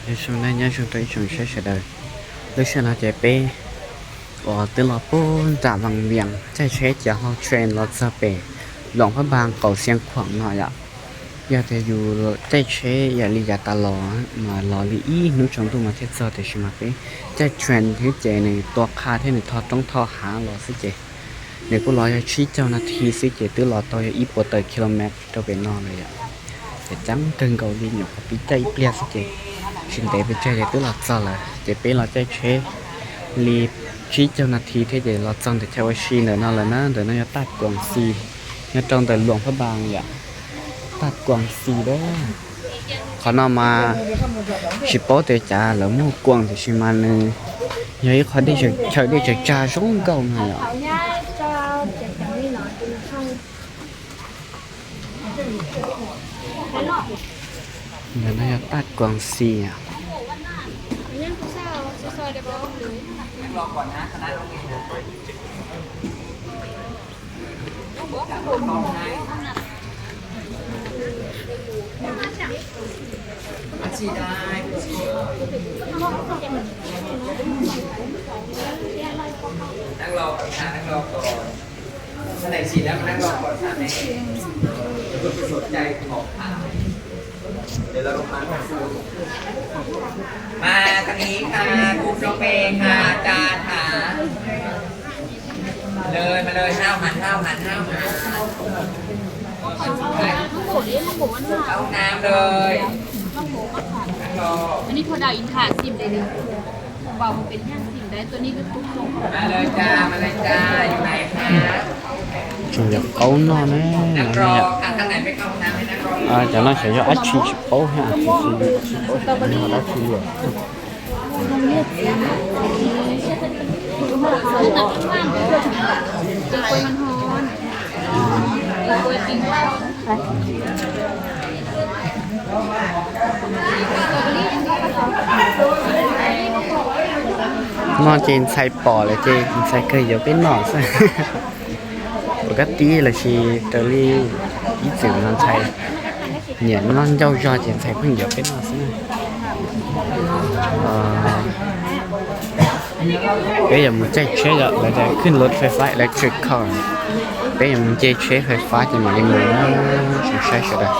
Nyob zoo, nyob zoo rau ib tsoom saib sawv daws. Lub sij hawm no ces peb uas twb los puag nram Vaj Viam caij tsheb ces hau train los txog pem Luam Phab Npas qaum Xia Khuam no yom. Yog tias yus caij tsheb yam li yav tas los mas los li ib hnub tsaus ntuj mas thiaj txog, tiam sis mas peb caij train thiab ces nws tua qha thiab nws tho roob tho hav los xwb ces nws kuj los yog tsib caug nas this xwb ces twb los tau yog ib puas tawm kilometer rau pem no lawm yom. Ces ceeb kawg nkaus li, nyuam qhuav pib caij ib pliag xwb ces tsis ntev pes tsawg ces twb los txog lawm. Ces peb los caij tsheb li tsib caug nas this thiab ces los txog ntawm chaw ua si ntawm no lawm na. Ntawm no yog Taj Kuam Xi, nyob rau ntawm Luam Phab Npas yom. Taj Kuam Xi a. Qhov no mas tsis paub tias cas lawv muaj kuam, tiam sis mas nws yog ib qho chaw dej tsaws tsag zoo nkauj no yom. Ntawm no yog Taj Kuam Xi a. Tseem yog qaub noj ne. Cov no xyov yog dab tsi tsis paub thiab, tsis paub xyov yog dab tsi li. No ces ntxhais pom lawm ces ntxhais kawg yuav peb noj xwb. Pom kab tib lossis raws li ib txwm no ntxhais nyiam noj ncauj zog ces ntxhais pheej yuav peb noj xwb na. Peb yuav mus caij tsheb yom, lawv tias ขึ้นรถไฟฟ้า electric car. Peb yuav mus nce tsheb fais fab ces mam li mus na, tsoom saib sawv daws.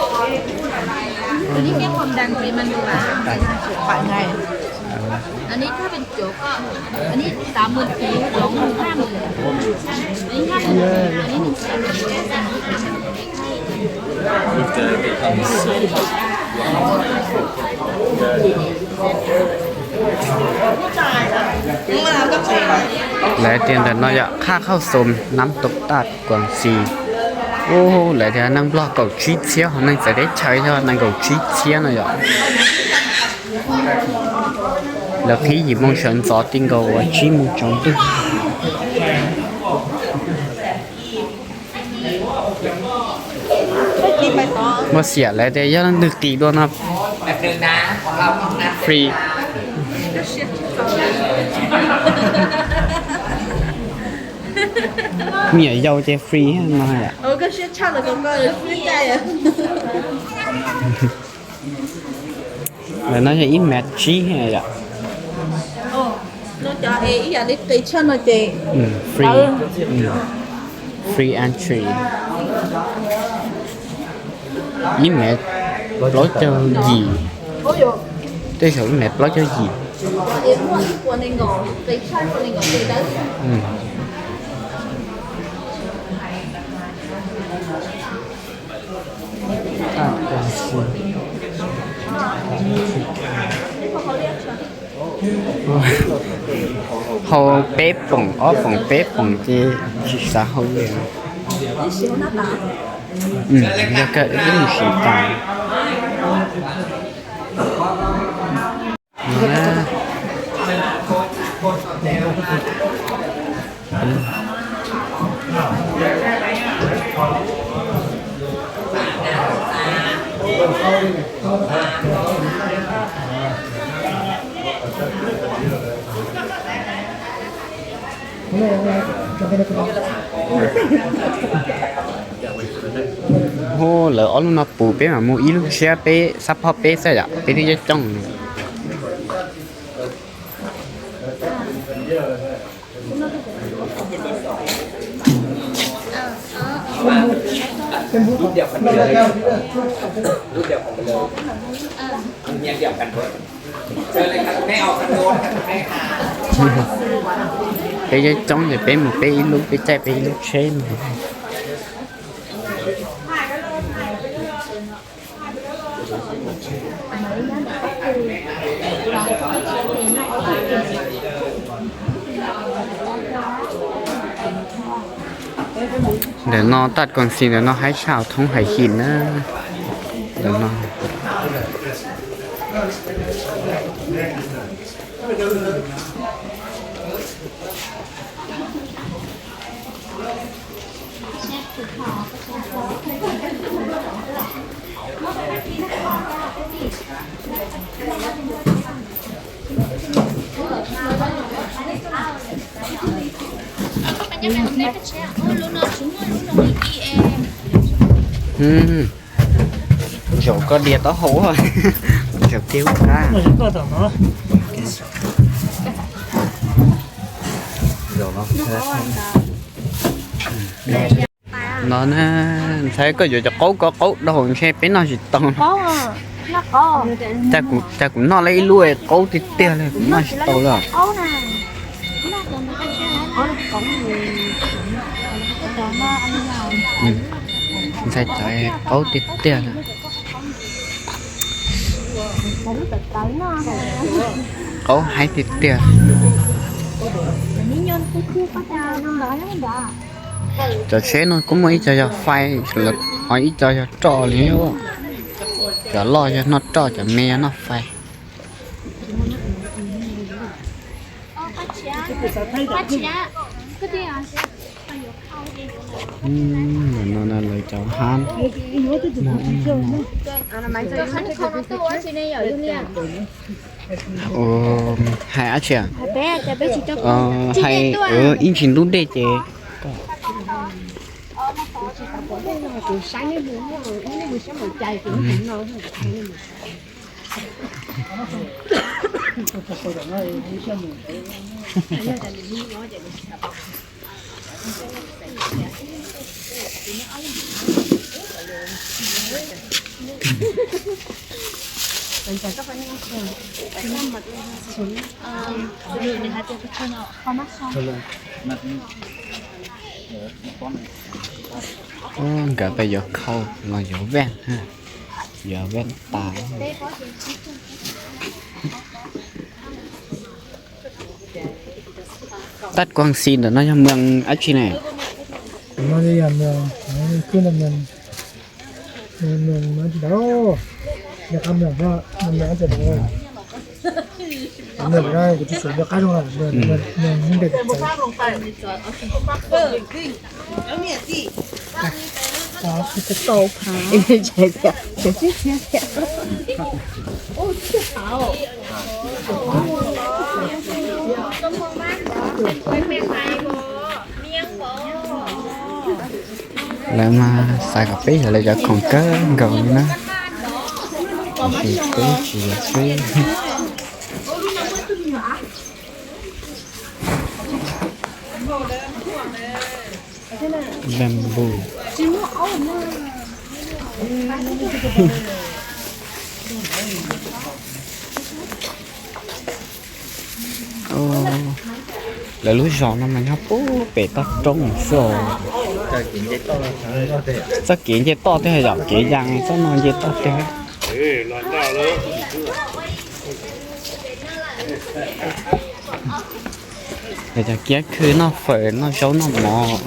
Lawv tias ntawm no yog ค่าเข้าชมน้ำตกตาดกวางซี. Ub, lawv tias neeg Nplog kaum tsib txhiab, ho neeg txawv teb chaws yog nees nkaum tsib txhiab no yom. Lawv qhib yim moo sawv ntxov ti nkaus uas tsib moo tsaus ntuj. Muaj xiam lawv tias yog leej twg qis dua no free. Me nyuam yaus ces free no yom. Lawv no yog ib mev tsib yom. Free, free entry. Ib mev plaub caug yim, tej zaum ib mev plaub caug yim. Hau peb poom, ob poom, peb poom ces tsis xav hau li. Yog kawg wb mus siv tas. Hu, lawv ob lub no puv, peb mam mus ib lub tshiab, peb xab phob peb xwb yom, peb twb coob coob. Peb coob coob ces peb mus peb ib lub, peb caij peb ib lub tsheb mus. Ntawm no Taj Kuang Xi ntawm no haib tshaj thoob Hais Him na. Ntawm no Zaum koj diav taub hau, zaum kiag ub qab. No na, ntxhais koj yuav cov qaub ko qaub dhau ntshe peb noj tsis tau. Cas kuv noj lawm ib lub qaub tiag tiag li, kuv noj tsis tau lawm. Ntxhais cov qaub tiag tiag li. Qaub haib tiag tiag. Cov tsheb no kuj muaj ib co yog fais, ho ib co yog roj li. Cov loj yog noj roj, cov me yog noj fais. No lawv cov hab. Hais dab tsi? Hais ib ntsis ntub dej ces. Nkawd pab yuav khau los yuav vej, yuav vej tas. Taj Kuang Xi ntawm no yog moos dab tsi ne? Lawv mas xav kom peb yog lawv cov khoom kawg nkaus li na. Tiam sis peb tsis yog xwb. Bamboo. Lawv lub zos no mas nyob pem toj roob xwb os. Txoj kev nce toj thiab yom, kev ya txoj no nce toj tiag. Cov kiab khw noj fawm noj zaub noj mov.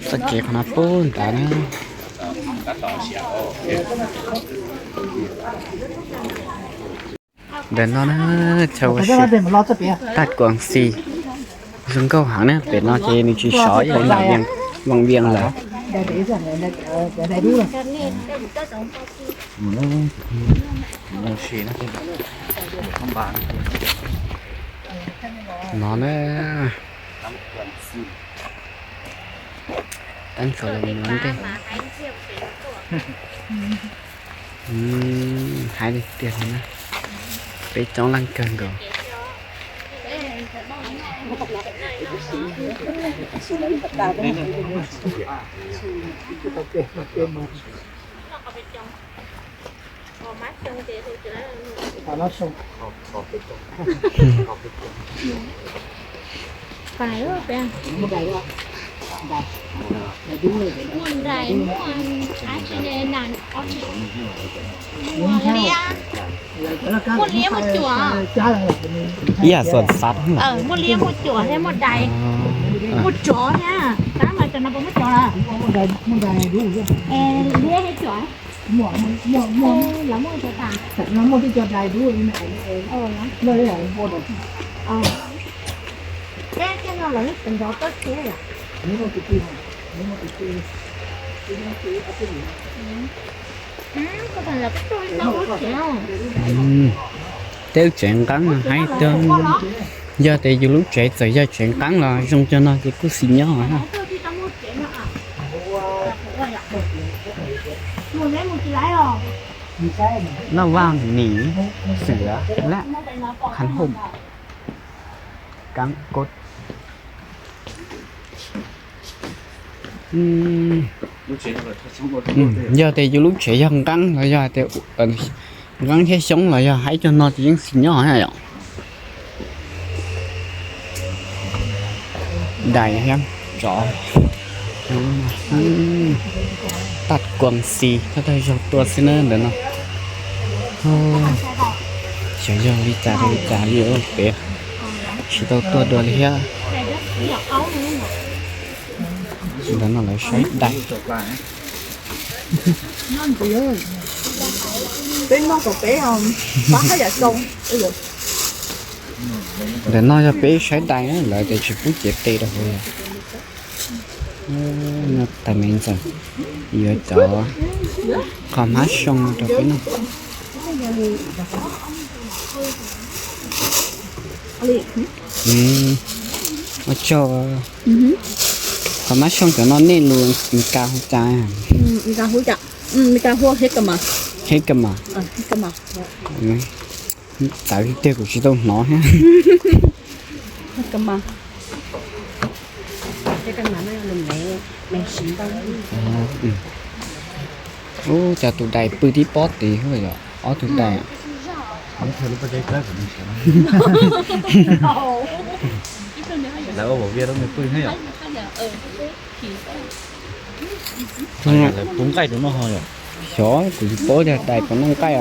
Txoj kev qhov no pub nrad na. Ntawm no na, chaw ua si Taj Kuang Xi zoo nkauj heev na. Pem no ces nws tsis sov ib yam li Vaj Vias lawm. No na, teeb tsuas los mus ua ntej. Haib tiag tiag li na. Peb coob leej kawg nkaus. Muaj nrais, muaj dab tsi ne, muaj liab, muaj liab muaj cuam. Ib yam xom xav. Muaj liab muaj cuam thiab muaj dais, muaj tsov thiab. Tab mas cov no puas muaj tsov lawm? Liab thiab cuam. Lawv muaj cov tas. Peb tej no lawv nrov tawj thiab yom. Tej lub tsev nqeeb no haib tiag. Yog tias yus lub tsev txawm yog tsev nqeeb los zoo cov no ces kuj xis nyob. Noj vaj nim xwm lab khav hom kab kod. Yog tias yus lub tsev yog nqeeb los yog tias nqeeb thiab xyoob los yog haib cog no ces yeej xis nyob yom. Dais thiab tsov. Tag kuas xis thawj thawj zaug tua xwb na ntawm no. Xyov yog li cas rau li cas li pem tsis tau tuaj dua li thiab. Ntawm no lawv saib dais. Ntawm no yog peb saib dais na, lawv tias tsis pub cev tes rau hauv. Nyob tais me ntxawm yuav cov qhov hmab soo rau peb noj. Ua tsaug. Qhov hmab soo cov no nej lus Mes Kas hu cas? Mes Kas hu jicama. Jicama. Txawv tiag kuv tsis tau hnov thiab. Ub, cas tus dais pw tib pob tid yom, ob tug dais. Lawv ua vim lub me pw thiab yom. Lawv pub nqaij rau noj ho yom. Xyov, kuv tsis paub tias dais puas noj nqaij.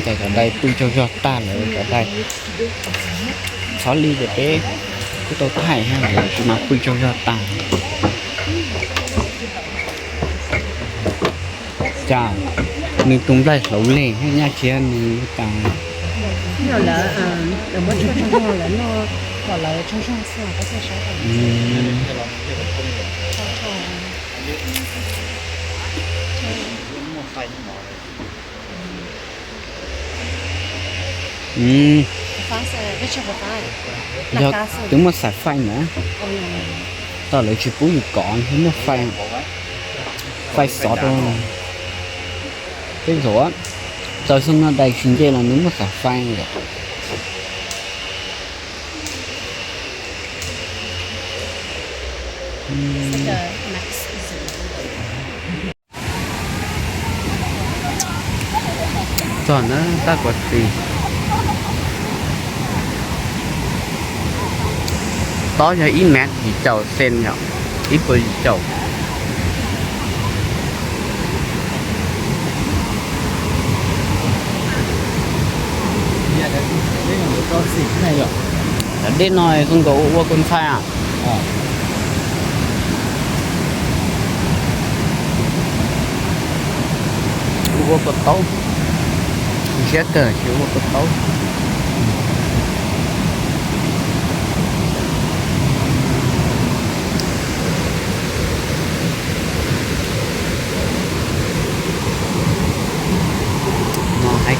Cas cov dais pw tsaug zog tag lawm, cov dais txhob li ces peb kuj tau thaij thiab, lawv tsis mas pw tsaug zog tag. Cas nws tus nplaig hloov leg thiab nyaj tsis yog nws cas. Lawv muab tsaug zog, lawv noj kom lawv tsaug zog xwb. Yog twb muaj xaim faij na, tau lawv tsis pub yus kov, twb muaj faij, faij xov rau. Tej zaum txawm xyoo no dais tsis nce los nws muaj xaim faij lawm. Txog na tab kuas xis. Tob yog ib mev yim caum xees yom, ib puas yim caum. Cov dej no zoo nkaus ua kua ntxhai a. Ua kua taub, ntsiab kawg tsis ua kua taub.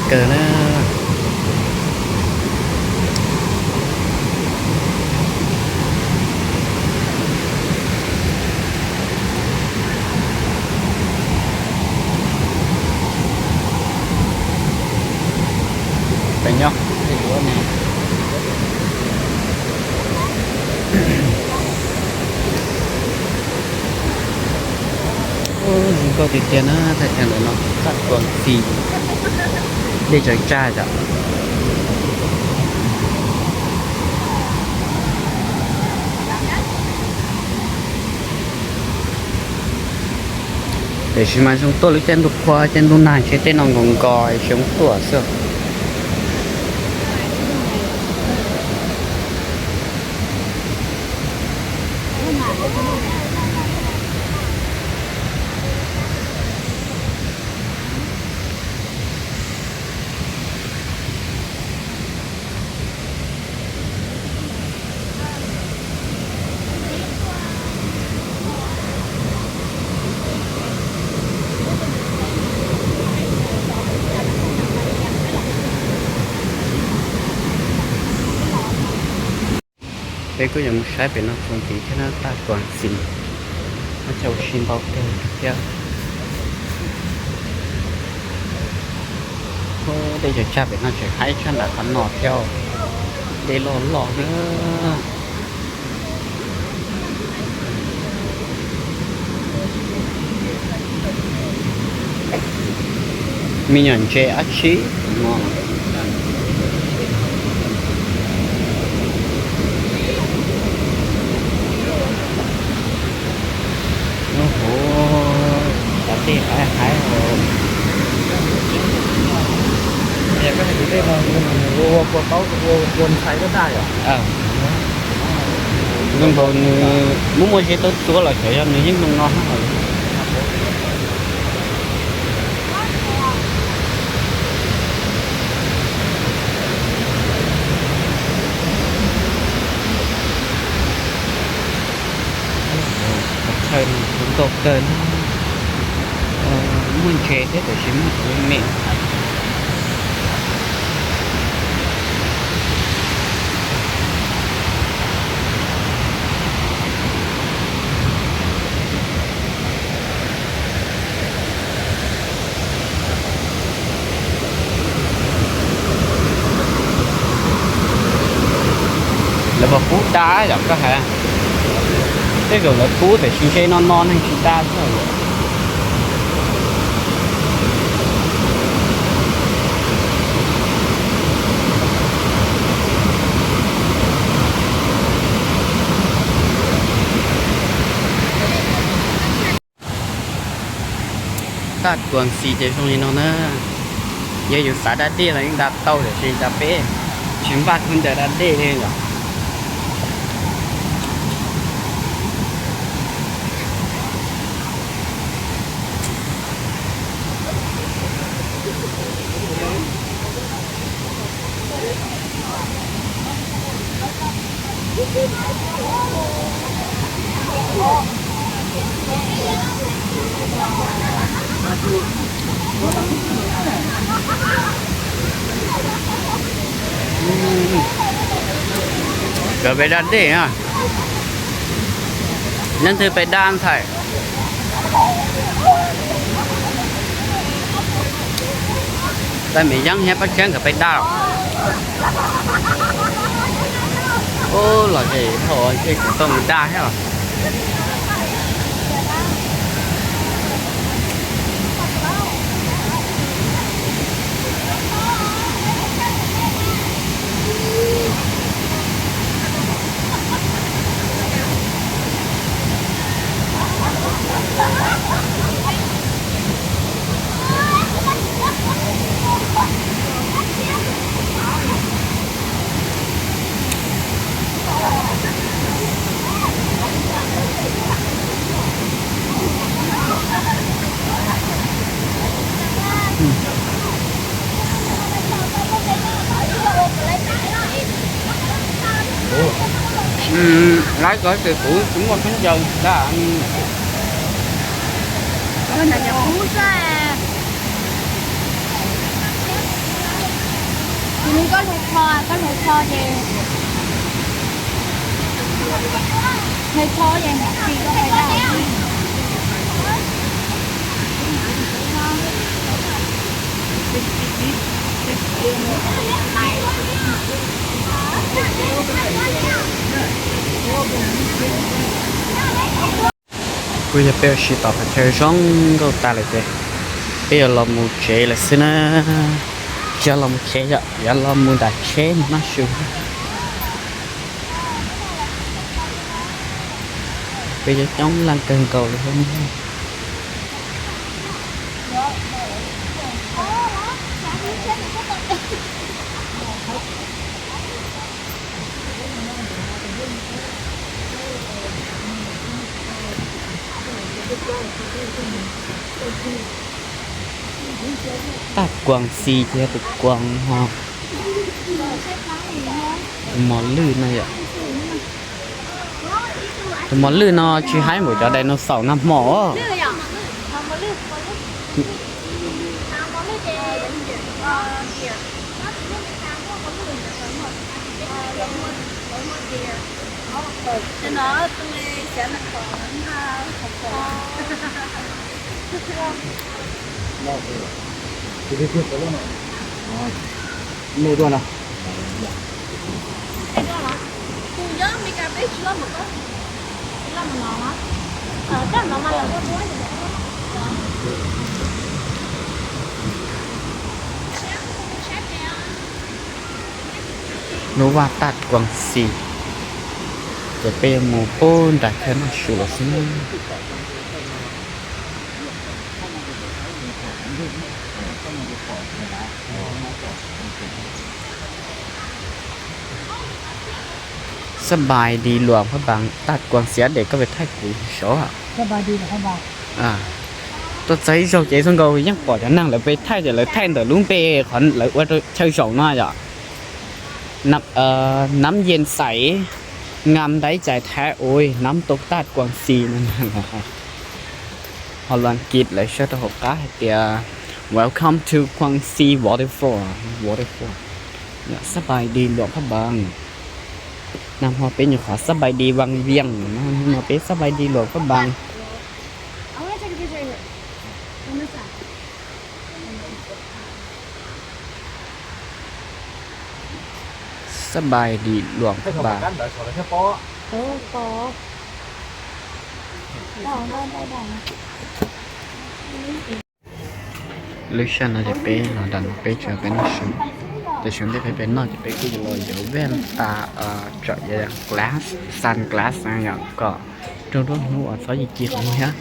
Kawg na. Peb nyob zoo nkauj tiag tiag na, thaj chaw ntawm no Thav Kuas Xis, dej tsaws tsag yom. Tiam sis mas zoo tuaj lub caij ntuj qhua caij ntuj nag ntshe tej no nkaus nkaus zoo tuaj xwb. Peb kuj yuav mus saib pem no txuas ntxiv thiab na, Thav Kuas Xis, no chaw ua si ntau kawg thiab. Dej tsaws tsag pem no tseem haib tshaj nram qhov no thiab, dej loj loj na. Me nyuam ntses dab tsi no. Lub hauv xyov tej haib haib os. Ua ua kua taub ua kua ntxhais koj daj yom. Zoo nkaus nws muaj muaj zeb tawb txuab los xyov yog nws yeej zoo no hab. Qhov chaw no zoo nkauj kawg na. Muaj ntses thiab tiam sis muaj cov me me. Lawv puas kub da yom koj hais? Tej zaum lawv kub tiam sis ntshe no no neeg tsis da xwb. Thav Kuas Xis ces zoo li no na. Yog yus xav da dej los yeej da tau tiam sis cas peb tsis npaj khaub ncaws da dej li yom. Nkawd pem da dej na. Leej twg pem da ntxhais? Tais Mem Yeeb thiab Paj Tshiab nkawd pem da los? Ub, los ces thaum ntshe kuv tau mus da thiab os. Lawv cov ces kuv tsis muaj khaub ncaws da. Cov kub xwb. Koj hlais tsho, koj hlais tsho ces, hlais tsho ces tsis koj hlais dab. Kuj yog peb ua si tom qhov chaw zoo nkauj tas lawm ces peb yuav los mus tsev lawm xwb na. Tsis yog los mus tsev yom, yuav los mus nram tsheb mus noj su. Peb coob coob leej kawg nkaus li thiab. Taj Kuas Xis ces yog tus kuas ho, tus mos lwj no yom. Tus mos lwj no tsis haib npaum cov dinosaur nag hmo. Lub vaj Taj Kuas Xis, ces peb yuav mus pub nram chaw noj su lawm xwb. Xab npais dis luam phab npaas, Taj Kuas Xis ua dej, koj puas thaij kuv saib? Tuaj txog ib zaug ces zoo nkaus yeej pom cov neeg lawv pe thaij, ces lawv thaij ntawm lub npe qhov lawv ua chaw zaum no yom. Nab Yees Xais, Ngam Ntaib Cais Thaiv Ua, Nab Tau Taj Kuas Xis no. Ho lus Askiv lawv sau rau hauv qab hais tias Welcome to Kuas Xis Waterfall, waterfall. Xab npais dis luam phab npaas. Nag hmo peb nyuam qhuav xab npais dis vas vias, hnub no peb xab npais dis luam phab npaas. Xab npais dis luam phab npaas. Lub sij hawm no ces peb los nram no peb tseem peb noj su. Tam sim no peb peb noj ces peb kuj los yuav vej tas, tsam yog glass, sunglass yom, kom raug nruab hnub uas txhob ci ci qhov muag thiab.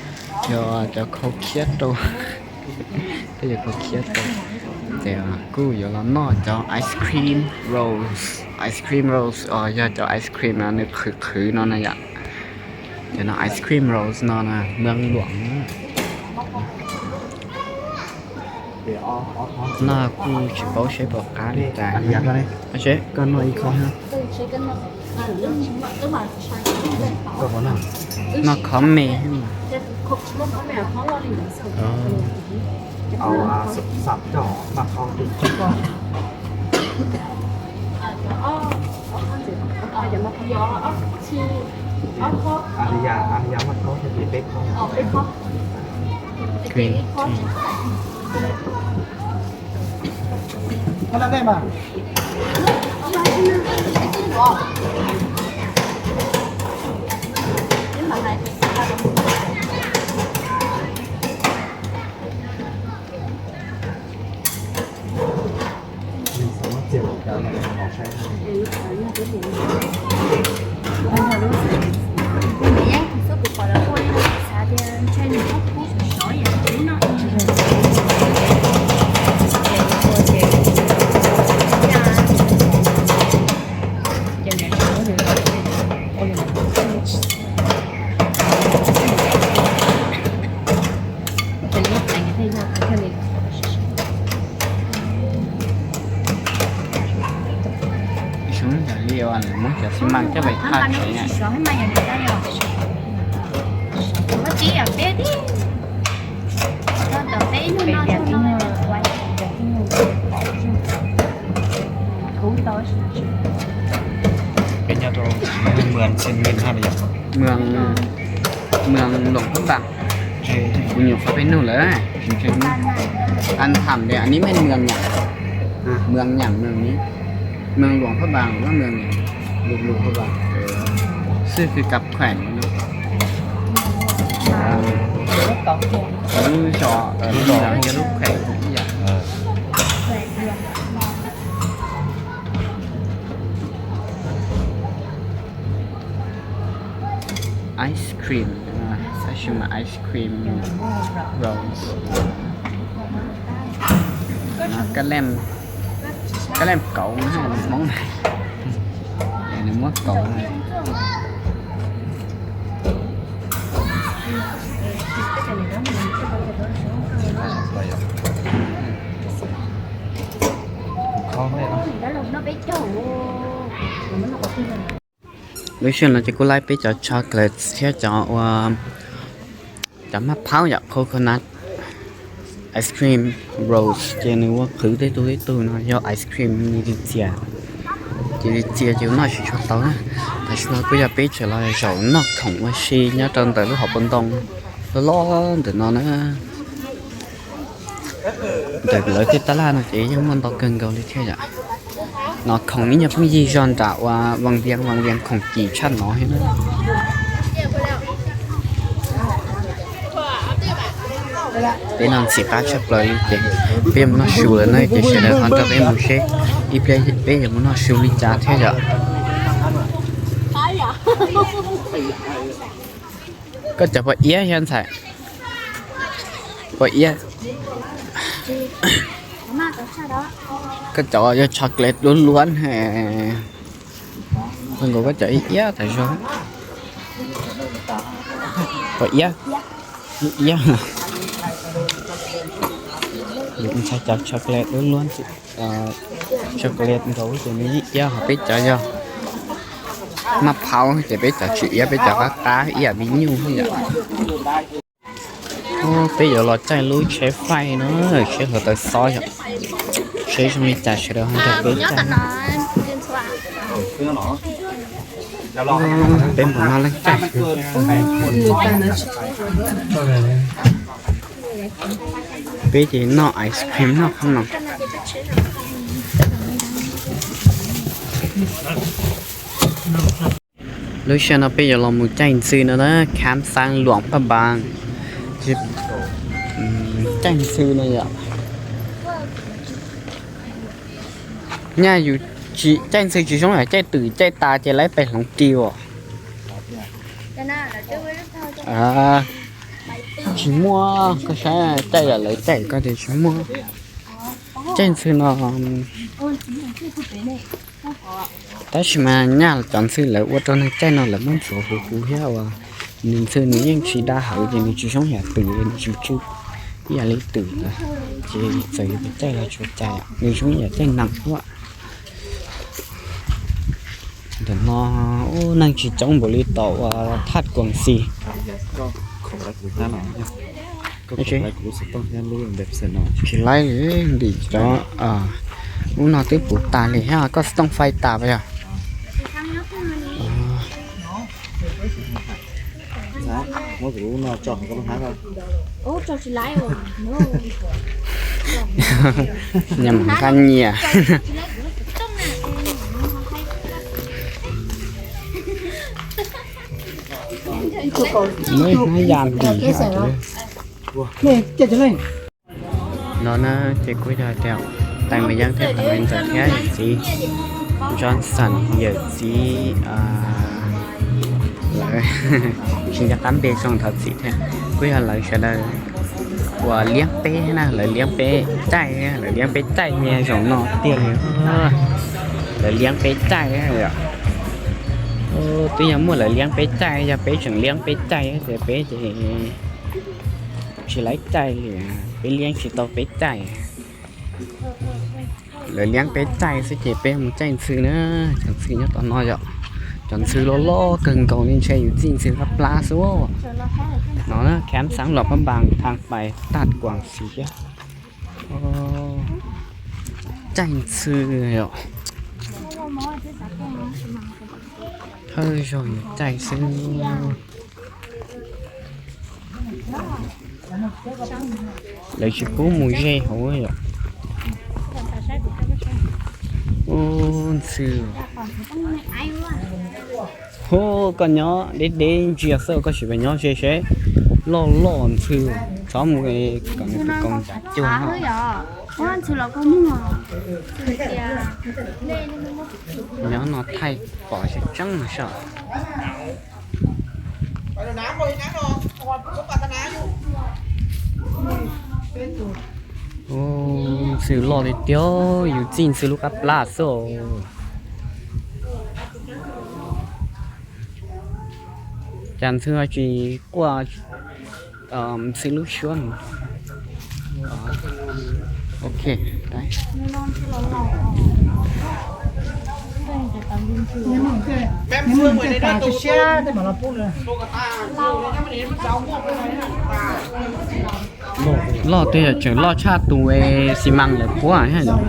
Yog cov khau khiab rau, peb yuav khau khiab rau. Ces kuj yuav los noj cov ice cream rolls, ice cream rolls os, yog cov ice cream nws qhwv qhwv no na yom. Cov no ice cream rolls no na, Meej Luam na. No kuj tsis paub seb puas qab li cas. Noj khov me. Green tea. Xyov li muab cov xi măng coj mus thaj tsev na. Mws, mws Luam Phab Npas. Kuv nyuam qhuav peb nug lawm. An tham tias an neb mej mws nyam, mws nyam, mws Luam Phab Npas, mws nyam, Luam Phab Npas. Xwb kws kab khuam no. Lub zos, lub zos, lub khuam ib yam. Ice cream, tab sis mas ice cream rolls. Kab leem, kab leem kauv Hmoob na, nws muab kauv na. Lub sij hawm no ces kuj laib peb cov chocolates thiab cov ua, cov maj phaub yom, coconut ice cream rolls, ces nws ua qhwv tej tug tej tug no yog ice cream nws txias, ces nws txias ces noj tsis tshua tau na. Tam sim no kuj yog peb tseem los zaum noj khoom ua si nyob rau ntawm lub hauv paus ntoo loj loj ntawm no na. Ntawm lawv tej tab laj no ces yeej muaj ntau kawg nkaus li thiab yom. No khoom ib nyuag pheej yig zog nram uas Vaj Vias, Vaj Vias khoom kim tshaj no thiab na. Peb no ntxim qab tshaj plaws li ces peb yuav mus noj su lawm na, ces sawv daws ho nrog peb mus seb ib pliag peb yuav mus noj su li cas thiab yom. Koj cov pom iab thiab ntxhais? Pom iab. Koj cov yog chocolate luab luab, nkaus koj cov ib iab tas zog. Pom iab, ib iab. Ntxhais cov chocolate luab luab, chocolate nkaus ces nws ib iab, ho peb cov yog maj phaub ces peb cov tsis iab, peb cov qab qab ib yam me nyuj yom. Peb yuav los caij lub tsheb faij no, tsheb hluav taws xob yom. Seb zoo li cas sawv daws ho nrog peb caij. Peb mus no leej caij. Peb ces noj ice cream noj qhov no. Lub sij hawm no peb yuav los mus caij ntxhw no na, kham xaab Luam Phaj Npaas. Caij ntxhw no yom. Nyaj yus caij ntxhw tsis zoo yom, caij twm caij tas ces lawv pem hloov ris os. Tsis muaj, koj saib caij yam lawv caij koj tias tsis muaj. Caij ntxhw no tab sis mas nyaj cov ntxhw lawv ua rau neeg caij no lawv muab ntxuav huv huv thiab uas nws ntxhw nws yeej tsis daj hawv ces nws tsis zoo yam twm, nws tsis tsw ib yam li twm. Ces txawm yus caij los tsuas cais, nws zoo ib yam caij nees thiab. Ntawm no ub neeg tsis coob npaum li tom uas Thaj Kuam Xis. Tsis laib li ntim cov, ub no twb puv tas li thiab, koj xov tooj fais tas pas yog? Nyias mam nqa nyias. Muaj ib hnab ya ntim thiab. No na ces kuj yog tias tais Maiv Yeeb thiab tais Maiv Ntxawm thiab yawm txiv Johnson, yawm txiv lawv tsis nco qab npe zoo thov txim thiab. Kuj yog lawv sawv daws uas liab peb na, lawv liab peb caij, lawv liab peb caij nyias zaum no tiag li. Lawv liab peb caij yom. Twb yog muaj lawv liab peb caij, yog peb tseem liab peb caij ces peb ces tsis laib caij li, peb liab tsis tau peb caij. Lawv liab peb caij xwb ces peb mus caij ntxhw na. Cov ntxhw nyob tom no yom, cov ntxhw loj loj kawg nkaus li, ntshe yus txij ntxhw qab plab xwb. No na, kham xaab Luam Phaj Npaas thaag pais Thaj Kuam Xis thiab. Caij ntxhw yom. Qawj zog yuav caij xwb. Lawv tsis pub mus ze hauv yom. Ub, ntxhw. Hu, koj nyob deb deb ntsia xwb, koj sim pes nyob ze seb. Loj loj ntxhw, txhob mus kom nws tus kaus ncav cuag no. Nyob no thaij pom tseeb tseeb no saib. Ub, ntxhw loj li tiag, yus txij ntxhw lub qab plab xwb. Cas ntxhw tsis quaj ntxhw lub suab no. Ok. Loj tiag, tseem loj tshaj tus xi mas lawv puab thiab yom.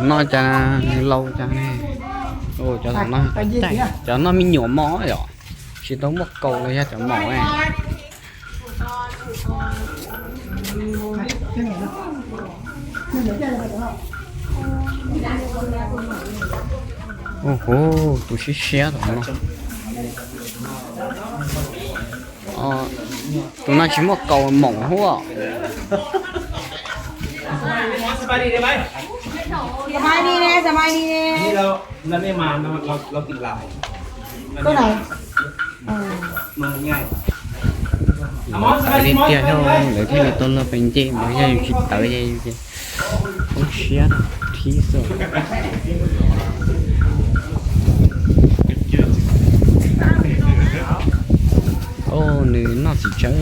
No cas nws laus cas ne. Cov no me nyuam mos yom, tsis tau muaj kaus los yog cov mos ne. Hu, tus siab siab tom no. Tus no tsis muaj kaus, moom huab. Tawv li tiag, lawv thiaj li tuaj luag pes ncej mas yog yus tsis tawv ces yus ces poob siab thib xwb. Nws noj txiv tsawb,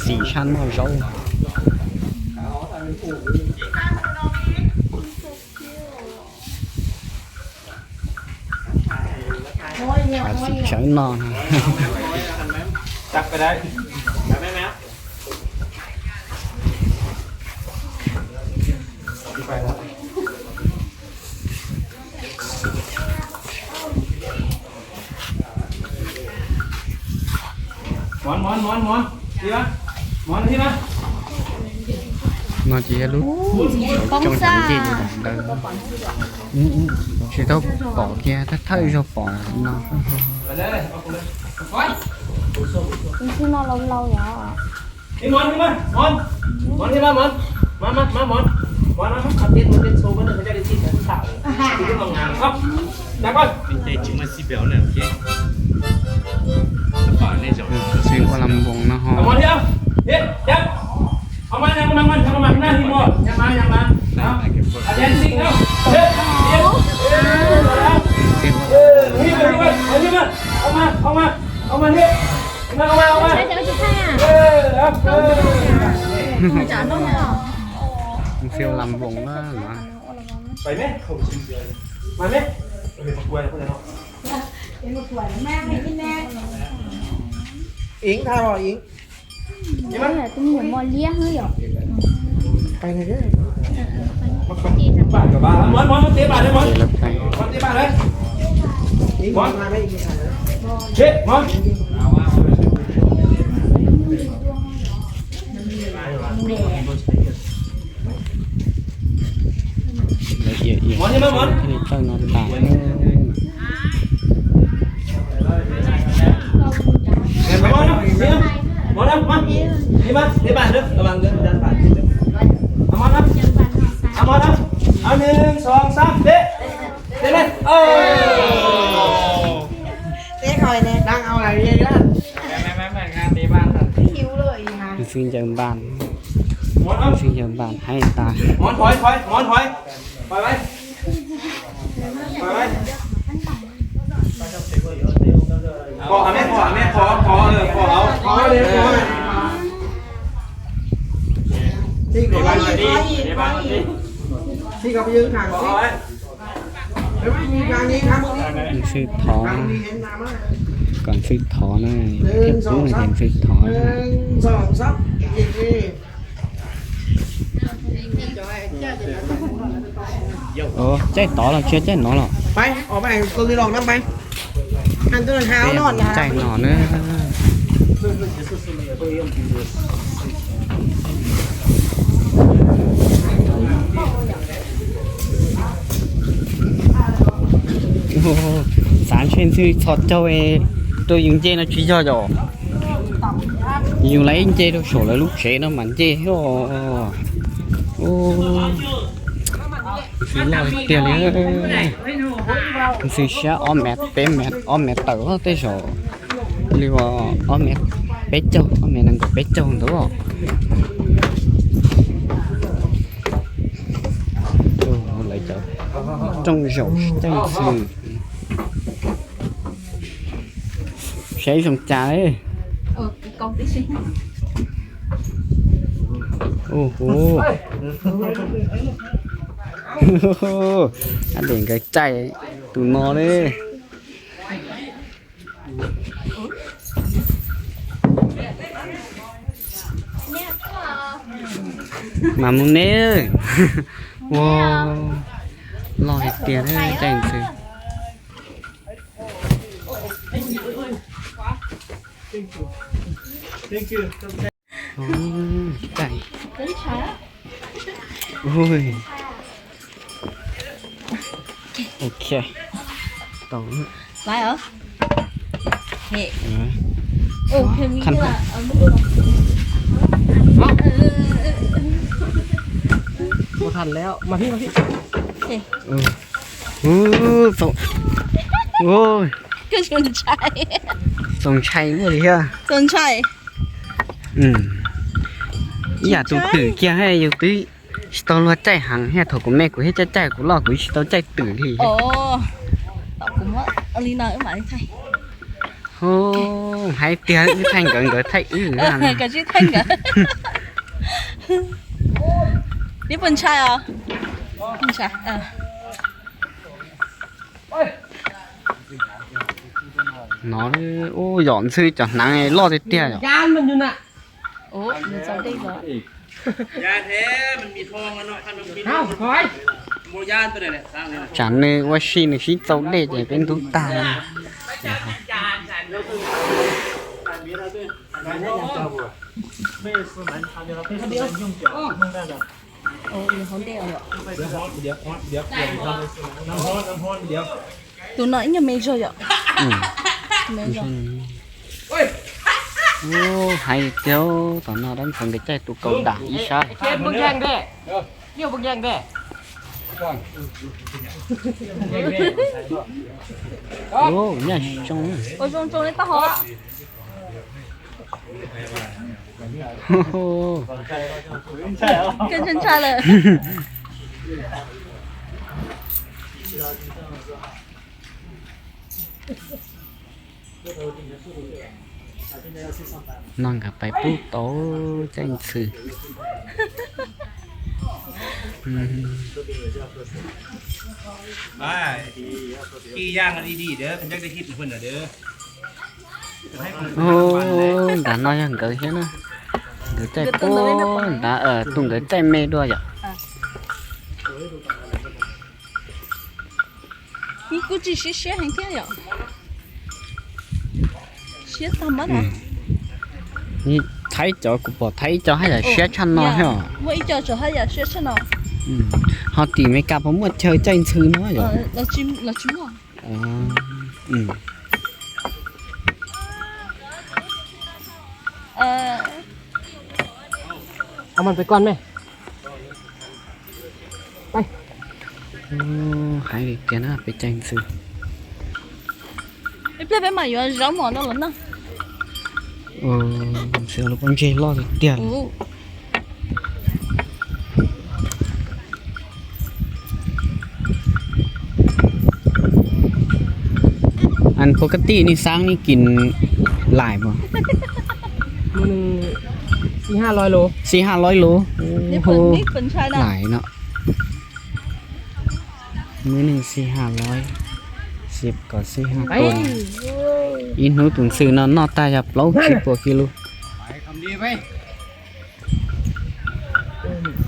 txiv tshaj noj zaub. Txiv tsawb no. No ces yog lub coob cov ncej li ntawd. Tsis tau pom kiag, thawj thawj zaug pom no. Xwb ua las npoos no ho. Xwb ua las npoos na. Tus me nyuam mos liab xwb yom. Lawv iam iam thiaj li tawj no tas. Ntxhw ncaws npas, ntxhw ncaws npas haib tas. Ntxhw thov, kom ntxhw thov na, thiaj pub no ces ntxhw thov. Ov, caij tod los tsis yog caij no los? Peb, ov, peb, tus li los na, peb. Caij no na. Xav ntshe ntxhw txhos caug rau yus nce no tsis yog yom? Yus lawv nce rau saum lawv lub tsev no mas nce os. Ntxhw loj tiag li. Ntxhw siab ob mev, peb mev, ob mev tawm tej zaum li ob mev peb caug, ob mev nees nkaum peb caug ntawd. Lawv cov rooj zaum caij ntxhw. Saib zoo cas. Ub, ab, nkawd caij tus no li. Mas mus neb. Ua, loj tiag tiag caij ntxhw. Ok, tau. Ua than lawm mas. Txaus ntshai muaj li thiab. Ib yam tus twm kiag thiab yus twb tsis tau luag caij heev thiab, thaum kuv me kuv thiaj caij caij, kuv loj kuv tsis tau caij twm li. Hais tiag wb thaij nkawd, nkawd thaij wb. No, ub, yom, ntxhw cov hneev loj tiag tiag yom. Tsam nws ua si nws sib txaus dej ces peb ntub tag. Tus no ib nyuag me zog yom. Ub, hais tiag, tom no dab ntxhw nkawd caij tus kaus dam ib sab. Ub, nyaj zoo. Ua zoo zoo li taub hau. Ntshai lawm. No nkawd pais pub tau caij ntxhw. Ub, nram no yog nkawd thiab na. Nkawd caij pub nrad, tus nkawd caij me dua yom. Kuj tsis siab siab heev thiab yom. Siab tag mas. Thaib cov, kuv pom thaib ib co haj yam siab tshaj no thiab os. Muaj ib co tseem haj yam siab tshaj no. Ho tim Meskas puas muaj chaw caij ntxhw no yom? Hais li tiag na, peb caij ntxhw. Ib pliag peb mam yuav zaub mov no los na. Ntxhw lub pob ntseg loj tiag tiag. An pov ka tij ni xaab ni kis laim mas. Xib hab loib lub. Laim no. Muaj neeg xib hab loib, xib kom xib hab tuas. Ib hnub tus ntxhw no noj tag yog plaub tsib puas kis lus.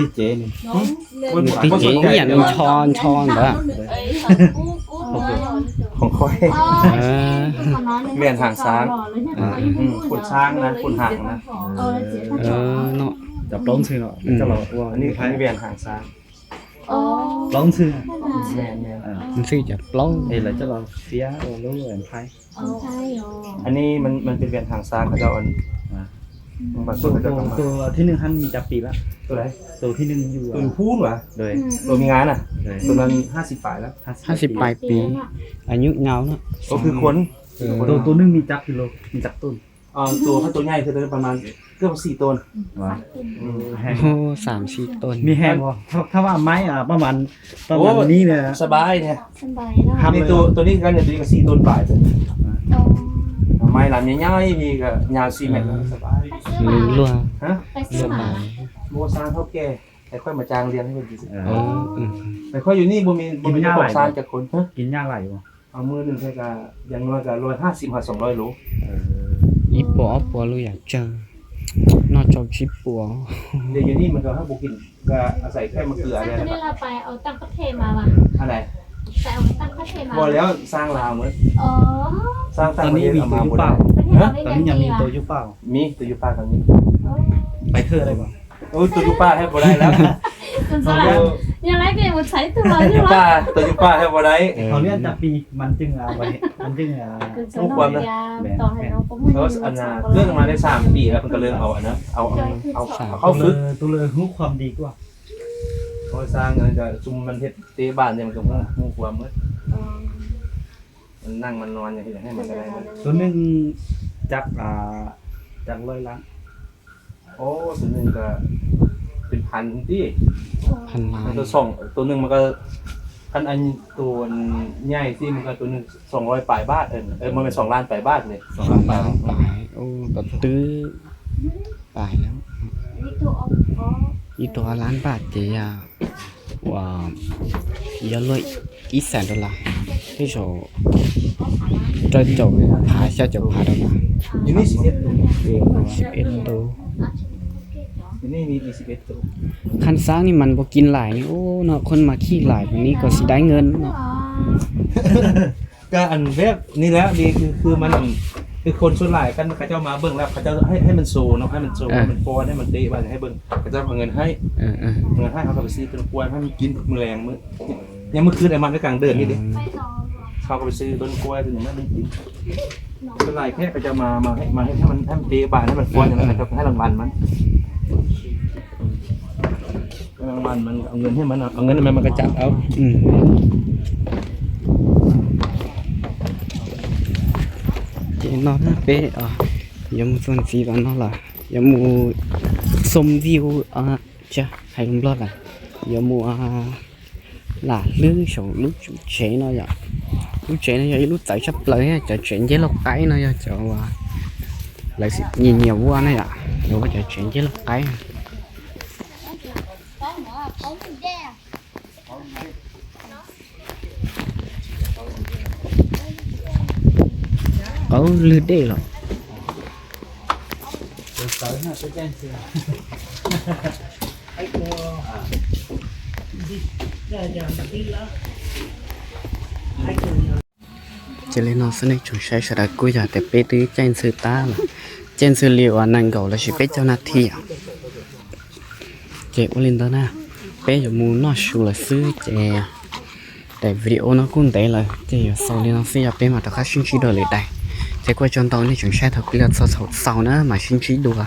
Tij cev, tij cev ib yam ncho ncho ntawd. Không khoe. Vẹn hàng sáng. Phun sáng na, phun hàng na. Cov plaub ntxhw no, coj los ua, vẹn hàng sáng. Plaub ntxhw. Ntxhw cov plaub es lawv coj los fiab ua lub nthaib. Anij,มันเป็นแหวนหางช้างเขาเจ้าอัน Tus thib neej hab me cas pim lawm? Tus thib neej yug, tus hub na, tus me nga na, tusนั้นห้าสิบปลายแล้ว Hab xis pais pim, anyuj nyau na. Tus neej me cas pim los me cas tuj? Tus hab tus nyaiคือประมาณเกือบสี่ตัน Xam xis tuj. Me heev os, thab vaj maib pab mas, pab mas nib na. Sab pais ne. Tus nib kab ne, tus nib kab xis tuj pais. Maib lam nyav nyav, me kab nyav xis meem sab pais. Luag, luag pais. Mua sang thauj ke, tài khoản mà Trang liên hệ với chị. Tài khoảnอยู่นี่ บ่มี บ่มีเจ้าของ sang จักคน Kis nyaj lais? Mua nws อย่างน้อยก็ร้อยห้าสิบหาสองร้อยโล Ib Puas ob puas lub yam tsawg, noj tsau tsib puas. Hos lawv sang Lào mới, sang sang Tây Nguyên, Tây Nguyên, Tây Nguyên. Ui, tôi du paj hais puas dai lawm. Tôi du paj hais puas dai. Hos liab ta pi, mas ntsej, ntsej, ub, kuam na. Cwb mas li xam pim lawm, koj leej au, au, au, khaub fwb. Tus lawv hnub khuam di tuaj. Ua sang, xum mas thiaj teb npaj ntej mas koj hnub khuam, neej mas no, tus neeg cab, cab lawv lawm. Tus neeg pes phav tij, tus neeg mas, tus nyaij tij mas tus neeg xoom loj pais npaj, mas xoom lan pais npaj ne. Tus twb pais, ib tug ob lab npaj ces yog, uas, yog luaj ib xees dollar, tej zaum rau caum phav xya caum phav dollar. Khanh xaab ni mas npua kis laim ni, ub, no khun mas khij laim ni kom xis daiv nkaus no. Koj, ni lawm li, kws, kws mas, kws khun suav laim koj, koj coj mas npeej lawm, koj coj hais mas xus no, hais mas xus, hais mas pua, hais mas teb npaj, hais npeej, koj coj nqe haib, nqe haib, ho koj pais xwb tuaj kua, hais mas kis lees, nyob muaj khwb mas koj kaam dawm li. Ho koj pais xwb tuaj kua, suav laim thiab koj coj mas, mas hais mas teb npaj, hais mas pua, hais las vas mas, las vas mas, nqe mas, nqe mas koj coj au. Ces no peb yuav mus txuas ntxiv tom no lawm, yuav mus xoo view, hais lus Nplog lawm, yuav mus lam hlwb saum lub tsev no yom. Lub tsev no yog ib lub txawv tshaj plaws thiab, cov tsev nceb lauj qaib no yog cov uas lawv nyiam nyiam ua na yom, lawv ua cov tsev nceb lauj qaib. Qaub lwg dej los. Ces li no xwb nej tsoom saib sawv daws, kuj yog tias peb twb caij ntxhw tag lawm, caij ntxhw li uas nees nkaum los sis peb caug nas this. Ces ua li ntawd na, peb yuav mus noj su lawm xwb ces daim video no kuj ntev lawm ces yuav xaus li no xwb, yog peb mam rov qab sib ntsib dua lwm daim. Ces kuj ua tsaug ntau nej tsoom saib thaum kws los txog thaum xaus na, mam sib ntsib dua.